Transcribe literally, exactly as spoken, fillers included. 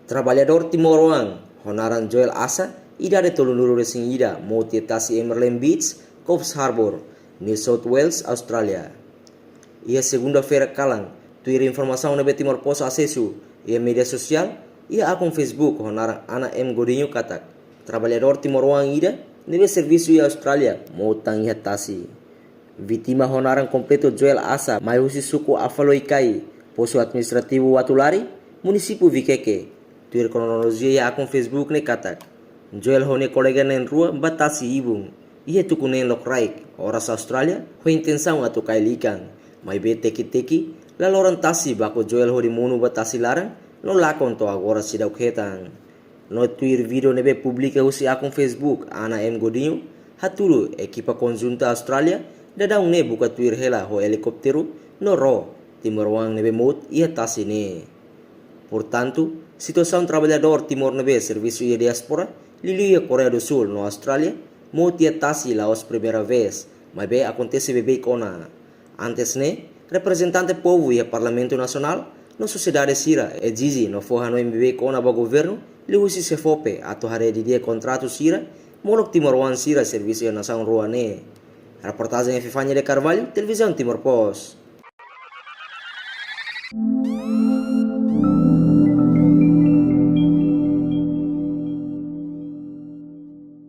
Traballadór timoroan ho naran Joel Asa, idade tolunulu resin ida, mout iha tasi Emerlyn Beach, Coffs Harbour, New South Wales, Austrália. Iha segunda-feira kalan, tuir informasaun ne'ebé Timor Post asesu iha média sosiál, iha akun Facebook ho naran Ana M Godinho katak traballadór timoroan ida ne'ebé servisu iha Austrália mout tan iha tasi. Vítima ho naran kompletu Joel Asa, mai husi suku Afaloikai, postu administrativu Watulari, munisípiu Viqueque, tuir kronolojia iha akun Facebook ne'e katak Joel ho nia kolega na'in-rua ba tasi ibun iha tuku neen lokraik, oras Austrália, ho intensaun atu kail ikan. Maibé teki-teki, laloran tasi baku Joel hodi monu ba tasi laran, no lakon to'o agora seidauk hetan. No tuir vídeo ne'ebé publika husi akun Facebook Ana M Godinho, hatudu ekipa konjunta Austrália daudaun ne'e buka tuir hela ho helikópteru no ró timoroan ne'ebé mout iha tasi ne'e. Portantu, situasaun traballadór Timor ne'ebé servisu iha diáspora, liuliu iha Koreia do Sul no Austrália, mout iha tasi la'ós primeira vez, maibé akontese beibeik ona. Antes ne'e, reprezentante povu iha Parlamentu Nasionál no sosiedade sira ezije no fó hanoin beibeik ona ba governu, liuhusi SEFOPE, atu haree didi'ak kontratu sira, molok timoroan sira servisu iha nasaun rua ne'e. Reportajen Epifania de Carvalho, Televizaun Timor Post.